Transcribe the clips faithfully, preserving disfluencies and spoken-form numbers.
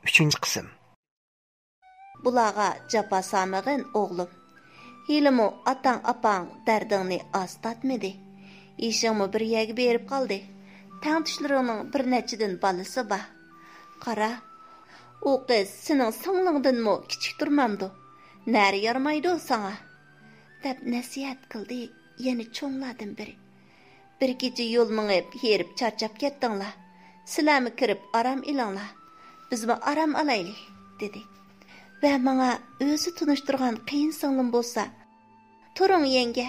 ئۈچىنچى قىسىم. بۇلارغا جاپا سالمىغىن، ئوغلۇم. ھېلىمۇ ئاتاڭ-ئاپاڭ دەردىڭنى ئاز تارتمىدى. يېشىڭمۇ بىر يەرگە بېرىپ قالدى. تەڭتۇشلىرىڭنىڭ بىر نەچچىدىن بالىسى بار. قارا، ئۇ قىز سېنىڭ سىڭلىڭدىنمۇ كىچىك تۇرمامدۇ؟ نەرە يارىمايدۇ ساڭا، دەپ نەسىھەت قىلدى يەنە چوڭلاردىن بىرى. بىر كېچە يول مېڭىپ، ھېرىپ چارچاپ كەتتىڭلار. سىلەرمۇ كىرىپ ئارام ئېلىڭلار. بىزمۇ ئارام ئالايلى، دېدى. ۋە ماڭا ئۆزى تونۇشتۇرغان قېيىن سىڭلىم بولسا، تۇرۇڭ يەڭگە،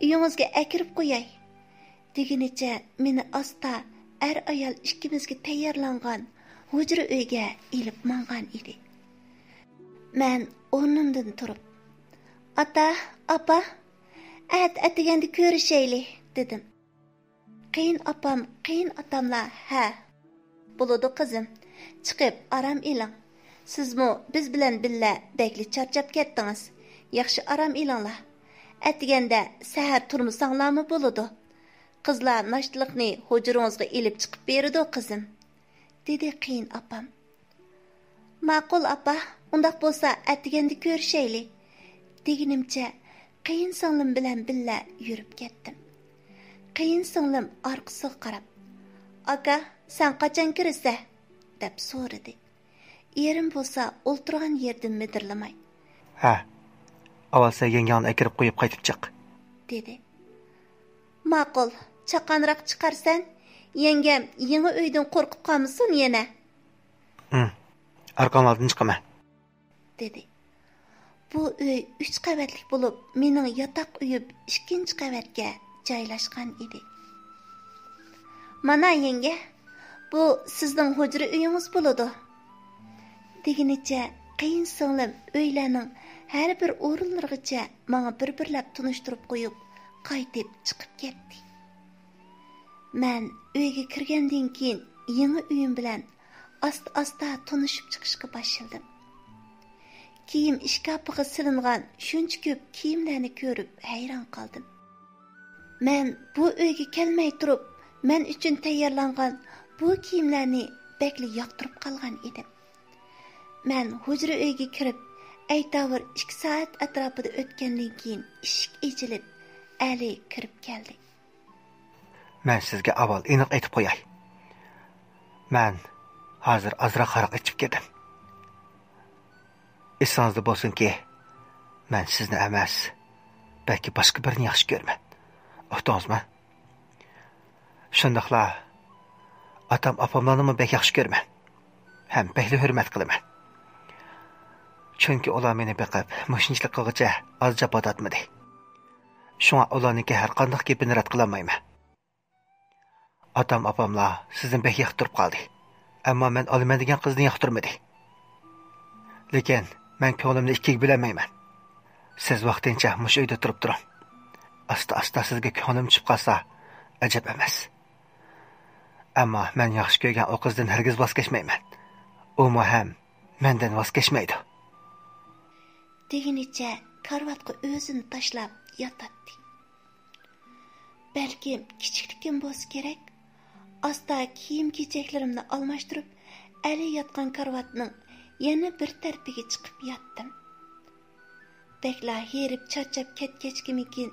ئۆيىڭىزگە ئەكىرىپ قوياي، دېگىنىچە مېنى ئاستا ئەر-ئايال ئىككىمىزگە تەييارلانغان ھۇجرا ئۆيگە ئېلىپ ماڭغان ئىدى. مەن ئورنۇمدىن تۇرۇپ، «ئاتا، ئاپا، ئەتە ئەتىگەندە كۆرۈشەيلى» دېدىم. قېيىن ئاپام، قېيىن ئاتاملا، ھە، بولىدۇ قىزىم، چىقىپ ئارام ئېلىڭ. سىزمۇ بىز بىلەن بىللە بەكلا چارچاپ كەتتىڭىز. ياخشى ئارام ئېلىڭلار. ئەتىگەندە سەھەر تۇرمىساڭلارمۇ بولىدۇ. قىزلار ناشتىلىقنى ھۇجرىڭىزغا ئېلىپ چىقىپ بېرىدۇ، قىزىم، دېدى قېيىن ئاپام. ماقۇل ئاپا، ئۇنداق بولسا ئەتىگەندە كۆرۈشەيلى، دېگىنىمچە قېيىن سىڭلىم بىلەن بىللە يۈرۈپ كەتتىم. قېيىن سىڭلىم ئارقىسىغا قاراپ، ئاكا، سەن قاچان كىرىسەن؟ دەپ سورىدى. ئېرىم بولسا ئولتۇرغان يېرىدىن مىدىرلىماي، ھە، ئاۋۋال سەن يەڭگەڭنى ئەكىرىپ قويۇپ قايتىپ چىق، دېدى. ماقۇل، چاققانراق چىقارسەن، يەڭگەم يېڭى ئۆيدىن قورقۇپ قالمىسۇن يەنە. ھىم، ئارقاڭلاردىن چىقىمەن، دېدى. بۇ ئۆي ئۈچ قەۋەتلىك بولۇپ، مېنىڭ ياتاق ئۆيۈم ئىككىنچى قەۋەتكە جايلاشقان ئىدى. مانا يەڭگە، بۇ سىزنىڭ ھۇجرا ئۆيىڭىز بولىدۇ، دېگىنىچە قېيىن سىڭلىم ئۆيلەرنىڭ ھەر بىر ئورۇنلىرىغىچە ماڭا بىر-بىرلەپ تونۇشتۇرۇپ قويۇپ، قايتىپ چىقىپ كەتتى. مەن ئۆيگە كىرگەندىن كېيىن يېڭى ئۆيۈم بىلەن ئاستا-ئاستا تونۇشۇپ چىقىشقا باشلىدىم. كىيىم ئىشكاپىغا سېلىنغان شۇنچە كۆپ كىيىملەرنى كۆرۈپ ھەيران قالدىم. مەن بۇ ئۆيگە كەلمەي تۇرۇپ، مەن ئۈچۈن تەييارلانغان بۇ كىيىملەرنى بەكلا ياقتۇرۇپ قالغان ئىدىم. مەن ھۇجرا ئۆيگە كىرىپ، ئەيتاۋۇر ئىككى سائەت ئەتراپىدا ئۆتكەندىن كېيىن ئىشىك ئېچىلىپ، ئەلى كىرىپ كەلدى. مەن سىزگە ئاۋۋال ئېنىق ئېيتىپ قوياي. مەن ھازىر ئازراق ھاراق ئىچىپ كىردىم. ئېسىڭىزدە بولسۇنكى، مەن سىزنى ئەمەس، بەلكى باشقا بىرىنى ياخشى كۆرىمەن. ئۇقتىڭىزمۇ؟ شۇنداقلا ئاتام-ئاپاملارنىمۇ بەك ياخشى كۆرىمەن ھەم بەكلا ھۆرمەت قىلىمەن. چۈنكى ئۇلار مېنى بېقىپ، مۇشۇنچىلىك قىلغۇچە ئاز جاپا تارتمىدى. شۇڭا ئۇلارنىڭكى ھەرقانداق گېپىنى رەت قىلالمايمەن. ئاتام-ئاپاملار سىزنى بەك ياقتۇرۇپ قالدى. ئەمما مەن ئالىمەن دېگەن قىزنى ياقتۇرمىدى. لېكىن مەن كۆڭلۈمنى ئىككىگە بۆلەلمەيمەن. سىز ۋاقتىنچە مۇشۇ ئۆيدە تۇرۇپ تۇرۇڭ. ئاستا-ئاستا سىزگە كۆڭلۈم چۈشۈپ قالسا، ئەجەب ئەمەس. ئەمما مەن ياخشى كۆرگەن ئۇ قىزدىن ھەرگىز ۋاز كەچمەيمەن. ئۇمۇ ھەم مەندىن ۋاز كەچمەيدۇ. دېگىنىچە كارىۋاتقا ئۆزىنى تاشلاپ ياتاتتى. بەلكىم كىچىكلىكىم بولسا كېرەك، ئاستا كىيىم-كېچەكلىرىمنى ئالماشتۇرۇپ، ئەلى ياتقان كارىۋاتنىڭ يەنە بىر تەرىپىگە چىقىپ ياتتىم. بەكلا ھېرىپ چارچاپ كەتكەچكىمىكىن،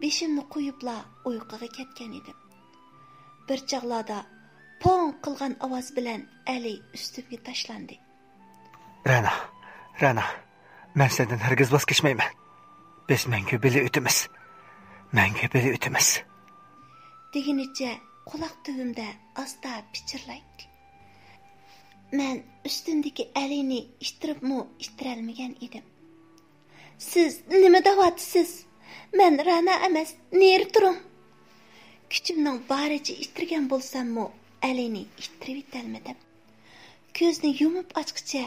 بېشىمنى قويۇپلا ئۇيقۇغا كەتكەن ئىدىم. بىر چاغلاردا پوڭ قىلغان ئاۋاز بىلەن ئەلى ئۈستۈمگە تاشلاندى. رەنا، رەنا، مەن سەندىن ھەرگىز ۋاز كەچمەيمەن. بىز مەڭگۈ بىللە ئۆتىمىز. مەڭگۈ بىللە ئۆتىمىز. دېگىنىچە قۇلاق تۈۋىمدە ئاستا پىچىرلايتتى. مەن ئۈستۈمدىكى ئەلىنى ئىتتىرىپمۇ ئىتتىرەلمىگەن ئىدىم. سىز نېمە دەۋاتىسىز؟ مەن رەنا ئەمەس، نېرى تۇرۇڭ! كۈچۈمنىڭ بارىچە ئىتتىرگەن بولساممۇ، ئەلىنى ئىتتىرىۋېتەلمىدىم. كۆزنى يۇمۇپ ئاچقىچە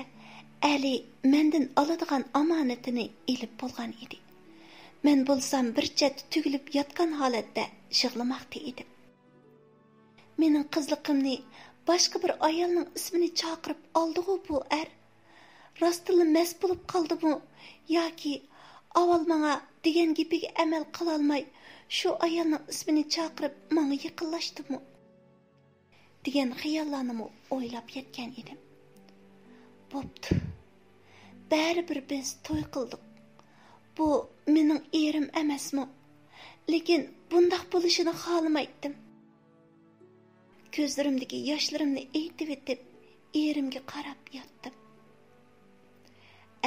ئەلى مەندىن ئالىدىغان ئامانىتىنى ئېلىپ بولغان ئىدى. مەن بولسام بىر چەتتە تۈگۈلۈپ ياتقان ھالەتتە يىغلىماقتا ئىدىم. مېنىڭ قىزلىقىمنى باشقا بىر ئايالنىڭ ئىسمىنى چاقىرىپ ئالدىغۇ بۇ ئەر؟ راستتىنلا مەست بولۇپ قالدىمۇ ياكى ئاۋۋال ماڭا دېگەن گېپىگە ئەمەل قىلالماي، شۇ ئايالنىڭ ئىسمىنى چاقىرىپ ماڭا يېقىنلاشتىمۇ؟ دېگەن خىياللارنىمۇ ئويلاپ يەتكەن ئىدىم. بوپتۇ. بەرىبىر بىز توي قىلدۇق. بۇ مېنىڭ ئېرىم ئەمەسمۇ؟ لېكىن بۇنداق بولۇشىنى خالىمايتتىم. كۆزلىرىمدىكى ياشلىرىمنى ئېيتىۋېتىپ، ئېرىمگە قاراپ ياتتىم.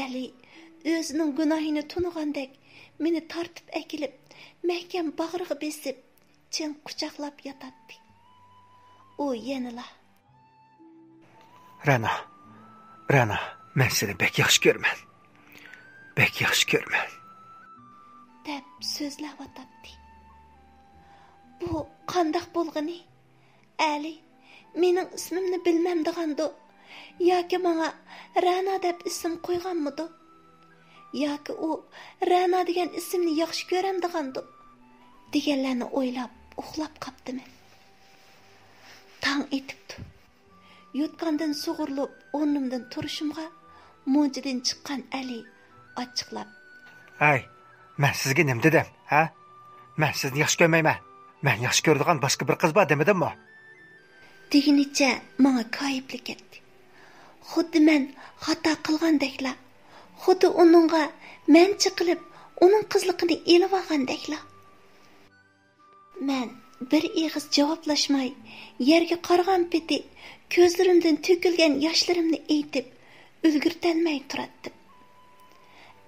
ئەلى ئۆزىنىڭ گۇناھىنى تونۇغاندەك مېنى تارتىپ ئەكېلىپ، مەھكەم باغرىغا بېسىپ، چىڭ قۇچاقلاپ ياتاتتى. ئۇ يەنىلا، رەنا، رەنا، مەن سېنى بەك ياخشى كۆرىمەن. بەك ياخشى كۆرىمەن. دەپ سۆزلەۋاتاتتى. بۇ قانداق بولغىنى؟ ئەلى مېنىڭ ئىسمىمنى بىلمەمدىغاندۇ؟ ياكى ماڭا رەنا دەپ ئىسىم قويغانمىدۇ؟ ياكى ئۇ رەنا دېگەن ئىسىمنى ياخشى كۆرەمدىغاندۇ؟ دېگەنلەرنى ئويلاپ ئۇخلاپ قاپتىمەن. تاڭ ئېتىپتۇ. يوتقاندىن سۇغۇرۇلۇپ ئورنۇمدىن تۇرۇشۇمغا، مۇنچىدىن چىققان ئەلى ئاچچىقلاپ، ھەي، مەن سىزگە نېمە دېدىم، ھە؟ مەن سىزنى ياخشى كۆرمەيمەن. مەن ياخشى كۆرىدىغان باشقا بىر قىز بار دېمىدىممۇ؟ دېگىنىچە ماڭا كايىپلا كەتتى. خۇددى مەن خاتا قىلغاندەكلا، خۇددى ئۇنىڭغا مەن چېقىلىپ، ئۇنىڭ قىزلىقىنى ئېلىۋالغاندەكلا. مەن بىر ئېغىز جاۋابلاشماي، يەرگە قارىغان پېتى كۆزلىرىمدىن تۆكۈلگەن ياشلىرىمنى ئېيتىپ ئۈلگۈرتەلمەي تۇراتتىم.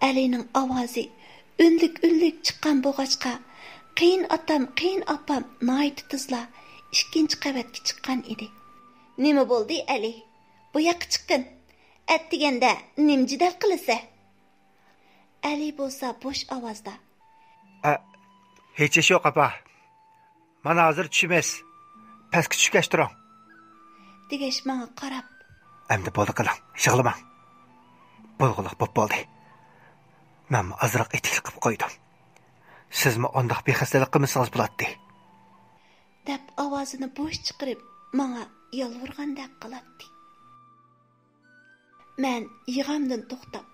ئەلىنىڭ ئاۋازى ئۈنلۈك-ئۈنلۈك چىققان بولغاچقا، قېيىن ئاتام، قېيىن ئاپام ناھايىتى تېزلا ئىككىنچى قەۋەتكە چىققان ئىدى. نېمە بولدى، ئەلى؟ بۇ ياققا چىققىن. ئەتىگەندە نېمە جېدەل قىلىسەن؟ ئەلى بولسا بوش ئاۋازدا، ئە، ھېچ ئىش يوق، ئاپا. مانا ھازىر چۈشىمىز. پەسكە چۈشكەچ تۇرۇڭ. دېگەچ ماڭا قاراپ، ئەمدى بولدى قىلىڭ، يىغلىماڭ. بولغۇلۇق بوپ بولدى. مەنمۇ ئازراق ئېتىكلىك قىلىپ قويدۇم. سىزمۇ ئۇنداق بىخەستەلىك قىلمىسىڭىز بولاتتى. دەپ ئاۋازىنى بوش چىقىرىپ، ماڭا يالۋۇرغاندەك قىلاتتى. مەن يىغامدىن توختاپ،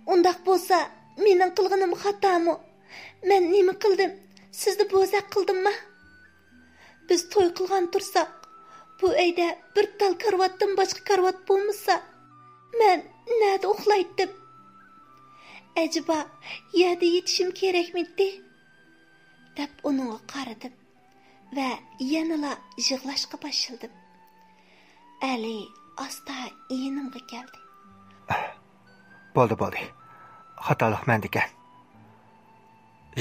ئۇنداق بولسا، مېنىڭ قىلغىنىم خاتامۇ؟ مەن نېمە قىلدىم؟ سىزنى بوزەك قىلدىمما؟ بىز توي قىلغان تۇرساق، بۇ ئۆيدە بىر تال كارىۋاتتىن باشقا كارىۋات بولمىسا، مەن نەدە ئۇخلايتتىم؟ ئەجەبا، يەردە يېتىشىم كېرەكمىتتى؟ دەپ ئۇنىڭغا قارىدىم ۋە يەنىلا يىغلاشقا باشلىدىم. ئەلى ئاستا يېنىمغا كەلدى. بولدى، بولدى. خاتالىق مەندىكەن.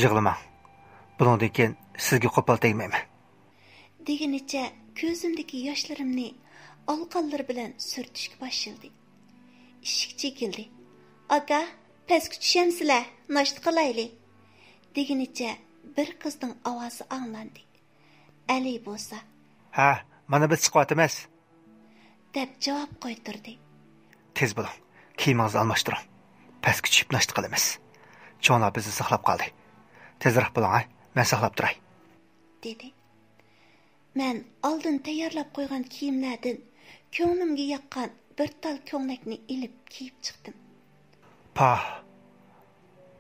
يىغلىماڭ. بۇنىڭدىن كېيىن سىزگە قوپال تەگمەيمەن. دېگىنىچە كۆزۈمدىكى ياشلىرىمنى ئالىقانلىرى بىلەن سۈرتۈشكە باشلىدى. ئىشىك چېكىلدى. ئاكا، پەسكە چۈشەمسىلە، ناشتا قىلايلى. دېگىنىچە بىر قىزنىڭ ئاۋازى ئاڭلاندى. ئەلى بولسا، ھە، مانا بىز چىقىۋاتىمىز، دەپ جاۋاب قايتۇردى. تېز بولۇڭ، كىيىمىڭىزنى ئالماشتۇرۇڭ. پەسكە چۈشۈپ ناشتا قىلىمىز. چوڭلار بىزنى ساقلاپ قالدى. تېزرەك بولۇڭ ھە، مەن ساقلاپ تۇراي، دېدى. مەن ئالدىن تەييارلاپ قويغان كىيىملەردىن كۆڭلۈمگە ياققان بىر تال كۆڭلەكنى ئېلىپ كىيىپ چىقتىم. پاھ،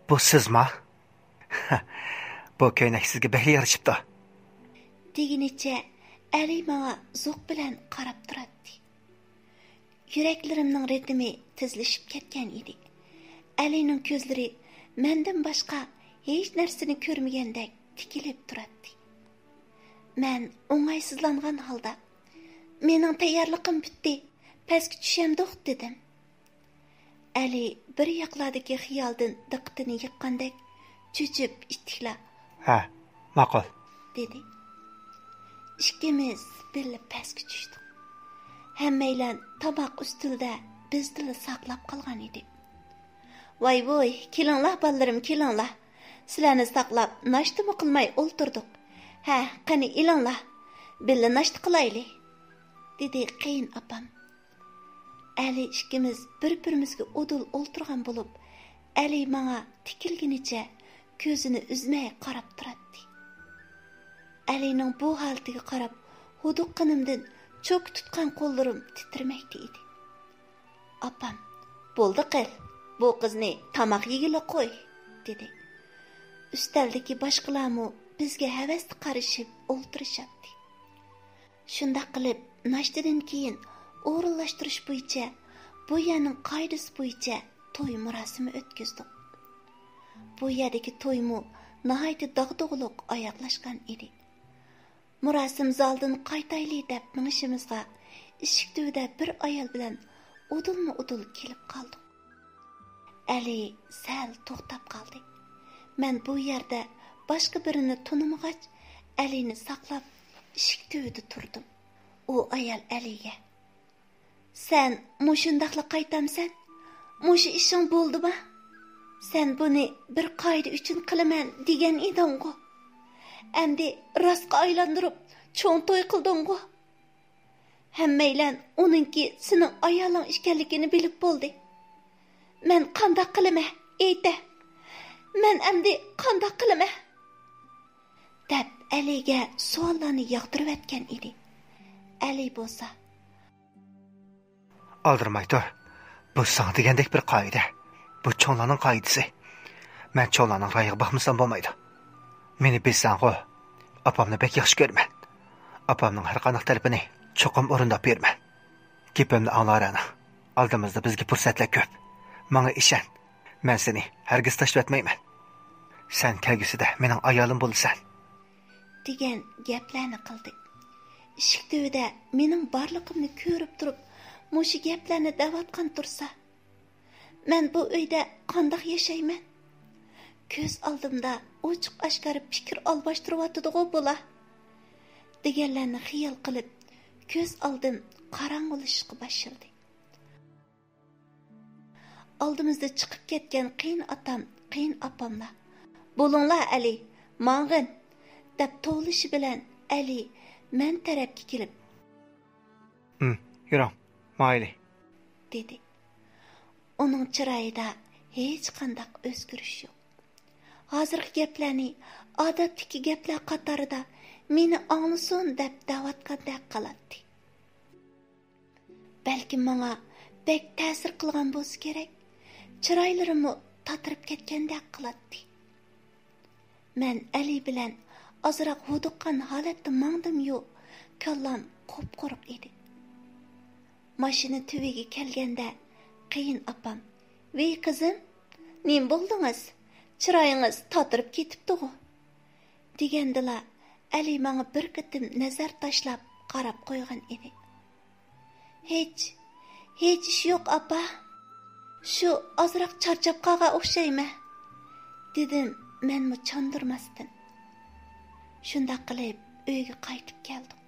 بۇ سىزما؟ بۇ كۆينەك سىزگە بەكلا يارىشىپتۇ. دېگىنىچە ئەلى ماڭا زوق بىلەن قاراپ تۇراتتى. يۈرەكلىرىمنىڭ رىتىمى تېزلىشىپ كەتكەن ئىدى. ئەلىنىڭ كۆزلىرى مەندىن باشقا ھېچ نەرسىنى كۆرمىگەندەك تىكىلىپ تۇراتتى. مەن ئوڭايسىزلانغان ھالدا، مېنىڭ تەييارلىقىم پۈتتى، پەسكە چۈشەمدۇق، دېدىم. ئەلى بىر ياقلاردىكى خىيالدىن دىققىتىنى يىغقاندەك چۆچۈپ ئىتتىكلا، ھە، ماقۇل، دېدى. ئىككىمىز بىللە پەسكە چۈشتۇق. ھەممەيلەن تاماق ئۈستىلىدە بىزنىلا ساقلاپ قالغان ئىدى. ۋاي ۋۇي، كېلىڭلار بالىلىرىم، كېلىڭلار. سىلەرنى ساقلاپ ناشتىمۇ قىلماي ئولتۇردۇق. ھە، قېنى ئېلىڭلار، بىللە ناشتا قىلايلى، دېدى قېيىن ئاپام. ئەلى ئىككىمىز بىر-بىرىمىزگە ئۇدۇل ئولتۇرغان بولۇپ، ئەلى ماڭا تىكىلگىنىچە كۆزىنى ئۈزمەي قاراپ تۇراتتى. ئەلىنىڭ بۇ ھالىتىگە قاراپ، ھودۇققىنىمدىن چوكا تۇتقان قوللىرىم تىترىمەكتە ئىدى. ئاپام، بولدى قىل، بۇ قىزنى تاماق يېگىلى قوي، دېدى. ئۈستەلدىكى باشقىلارمۇ بىزگە ھەۋەستە قارىشىپ ئولتۇرۇشاتتى. شۇنداق قىلىپ، ناشتىدىن كېيىن ئورۇنلاشتۇرۇش بويىچە بۇ يەرنىڭ قائىدىسى بويىچە توي مۇراسىمى ئۆتكۈزدۇق. بۇ يەردىكى تويمۇ ناھايىتى داغدۇغىلىق ئاياغلاشقان ئىدى. مۇراسىم زالىدىن قايتايلى دەپ مېڭىشىمىزغا، ئىشىك تۈۋىدە بىر ئايال بىلەن ئۇدۇلمۇ ئۇدۇل كېلىپ قالدۇق. ئەلى سەل توختاپ قالدى. مەن بۇ يەردە باشقا بىرىنى تونۇمىغاچ، ئەلىنى ساقلاپ، ئىشىك تۈۋىدە تۇردۇم. ئۇ ئايال ئەلىگە: «سەن مۇشۇنداقلا قايتامسەن؟ مۇشۇ ئىشىڭ بولدىما؟ سەن بۇنى بىر قائىدە ئۈچۈن قىلىمەن دېگەن ئىدىڭغۇ؟ ئەمدى راستقا ئايلاندۇرۇپ، چوڭ توي قىلدىڭغۇ؟ ھەممەيلەن ئۇنىڭكى سېنىڭ ئايالىڭ ئىكەنلىكىنى بىلىپ بولدى. مەن قانداق قىلىمەن، ئېيتە؟ مەن ئەمدى قانداق قىلىمەن؟» دەپ ئەلىگە سوئاللارنى ياغدۇرۇۋەتكەن ئىدى. ئەلى بولسا: «ئالدىرىماي تۇر. بۇ ساڭا دېگەندەك بىر قائىدە. بۇ چوڭلارنىڭ قائىدىسى. مەن چوڭلارنىڭ رايىغا باقمىسام بولمايدۇ. مېنى بىلسەڭغۇ، ئاپامنى بەك ياخشى كۆرىمەن. ئاپامنىڭ ھەر قانداق تەلىپىنى چوقۇم ئورۇنداپ بېرىمەن. گېپىمنى ئاڭلا، رەنا. ئالدىمىزدا بىزگە پۇرسەتلەر كۆپ. ماڭا ئىشەن. مەن سېنى ھەرگىز تاشلىۋەتمەيمەن. سەن كەلگۈسىدە مېنىڭ ئايالىم بولىسەن.» دېگەن گەپلەرنى قىلدى. ئىشىك تۈۋىدە مېنىڭ بارلىقىمنى كۆرۈپ تۇرۇپ، مۇشۇ گەپلەرنى دەۋاتقان تۇرسا، مەن بۇ ئۆيدە قانداق ياشايمەن؟ كۆز ئالدىمدا ئوچۇق-ئاشكارا پىكىر ئالماشتۇرۇۋاتىدىغۇ بۇلار. دېگەنلەرنى خىيال قىلىپ، كۆز ئالدىم قاراڭغۇلىشىشقا باشلىدى. ئالدىمىزدا چىقىپ كەتكەن قېيىن ئاتام، قېيىن ئاپاملار: «بولۇڭلار ئەلى، ماڭغىن!» دەپ توۋلىشى بىلەن ئەلى مەن تەرەپكە كېلىپ: «ھىم، يۈرۈڭ، ماڭايلى.» دېدى. ئۇنىڭ چىرايىدا ھېچقانداق ئۆزگىرىش يوق. ھازىرقى گەپلەرنى ئادەتتىكى گەپلەر قاتارىدا مېنى ئاڭلىسۇن دەپ دەۋاتقاندەك قىلاتتى. بەلكىم ماڭا بەك تەسىر قىلغان بولسا كېرەك، چىرايلىرىمۇ تاتىرىپ كەتكەندەك قىلاتتى. مەن ئەلى بىلەن ئازراق ھودۇققان ھالەتتە ماڭدىميۇ، كاللام قۇپقۇرۇق ئىدى. ماشىنا تۈۋىگە كەلگەندە، قېيىن ئاپام: «ۋېي قىزىم، نېمە بولدىڭىز؟ چىرايىڭىز تاتىرىپ كېتىپتىغۇ؟» دېگەندىلا، ئەلى ماڭا بىر قېتىم نەزەر تاشلاپ قاراپ قويغان ئىدى. «ھېچ، ھېچ ئىش يوق، ئاپا. شۇ ئازراق چارچاپ قالغان ئوخشايمەن»، دېدىم مەنمۇ چاندۇرماستىن. شۇنداق قىلىپ ئۆيگە قايتىپ كەلدۇق.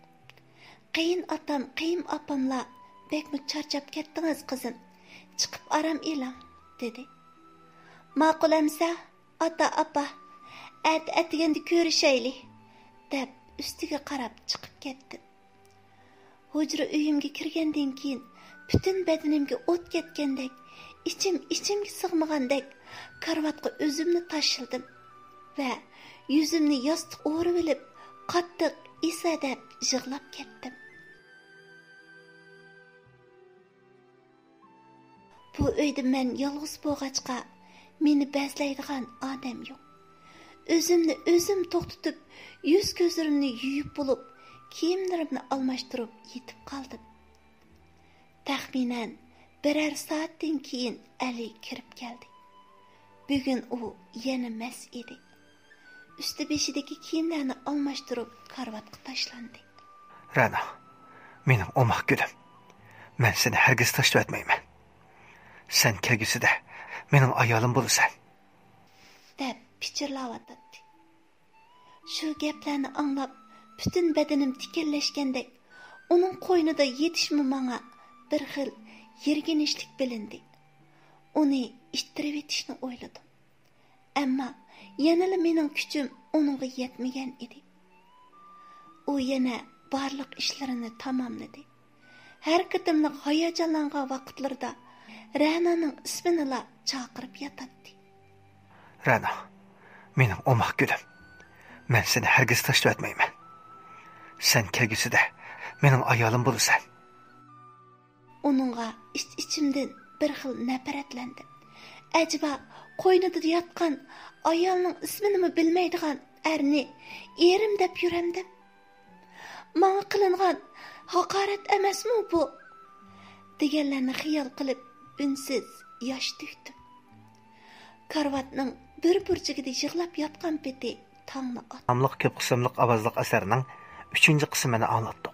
قېيىن ئاتام، قېيىن ئاپاملار: «بەكمۇ چارچاپ كەتتىڭىز، قىزىم. چىقىپ ئارام ئېلىڭ»، دېدى. «ماقۇل ئەمسە، ئاتا، ئاپا، ئەتە ئەتىگەندە كۆرۈشەيلى»، دەپ ئۈستىگە قاراپ چىقىپ كەتتىم. ھۇجرا ئۆيۈمگە كىرگەندىن كېيىن، پۈتۈن بەدىنىمگە ئوت كەتكەندەك، ئىچىم ئىچىمگە سىغمىغاندەك، كارىۋاتقا ئۆزۈمنى تاشلىدىم ۋە يۈزۈمنى ياستۇق ئورىۋېلىپ، قاتتىق ئېسەدەپ يىغلاپ كەتتىم. بۇ ئۆيدە مەن يالغۇز بولغاچقا، مېنى بەزلەيدىغان ئادەم يوق. ئۆزۈمنى ئۆزۈم توختىتىپ، يۈز-كۆزلىرىمنى يۇيۇپ بولۇپ، كىيىملىرىمنى ئالماشتۇرۇپ يېتىپ قالدىم. تەخمىنەن بىرەر سائەتتىن كېيىن ئەلى كىرىپ كەلدى. بۈگۈن ئۇ يەنە مەس ئىدى. ئۈستى بېشىدىكى كىيىملەرنى ئالماشتۇرۇپ، كارىۋاتقا تاشلاندى. رەنا، مېنىڭ ئوماق گۈلۈم، مەن سېنى ھەرگىز تاشلىۋەتمەيمەن. سەن كەلگۈسىدە مېنىڭ ئايالىم بولىسەن، دەپ پىچىرلاۋاتاتتى. شۇ گەپلەرنى ئاڭلاپ، پۈتۈن بەدىنىم تىكەنلەشكەندەك، ئۇنىڭ قوينىدا يېتىشمۇ ماڭا بىر خىل يىرگىنچلىك بىلىندى. ئۇنى ئىتتىرىۋېتىشنى ئويلىدىم. ئەمما يەنىلا مېنىڭ كۈچۈم ئۇنىڭغا يەتمىگەن ئىدى. ئۇ يەنە بارلىق ئىشلىرىنى تاماملىدى. ھەر قېتىملىق ھاياجانلانغان ۋاقىتلىرىدا رەنانىڭ ئىسمىنىلا چاقىرىپ ياتاتتى. رەنا، مېنىڭ ئوماق گۈلۈم، مەن سېنى ھەرگىز تاشلىۋەتمەيمەن. سەن كەلگۈسىدە مېنىڭ ئايالىم بولىسەن. ئۇنىڭغا ئىچ-ئىچىمدىن بىر خىل نەپرەتلەندىم. ئەجەبا، قوينىدا ياتقان ئايالنىڭ ئىسمىنىمۇ بىلمەيدىغان ئەرنى ئېرىم دەپ يۈرەمدىم؟ ماڭا قىلىنغان ھاقارەت ئەمەسمۇ بۇ؟ دېگەنلەرنى خىيال قىلىپ، ئۈنسىز ياش تۆكتۈم. كارىۋاتنىڭ بىر بۇرجىكىدا يىغلاپ ياتقان پېتى تاڭنى ئاتتى. ناملىق كۆپ قىسىملىق ئاۋازلىق ئەسەرنىڭ ئۈچىنچى قىسمىنى ئاڭلاتتۇق.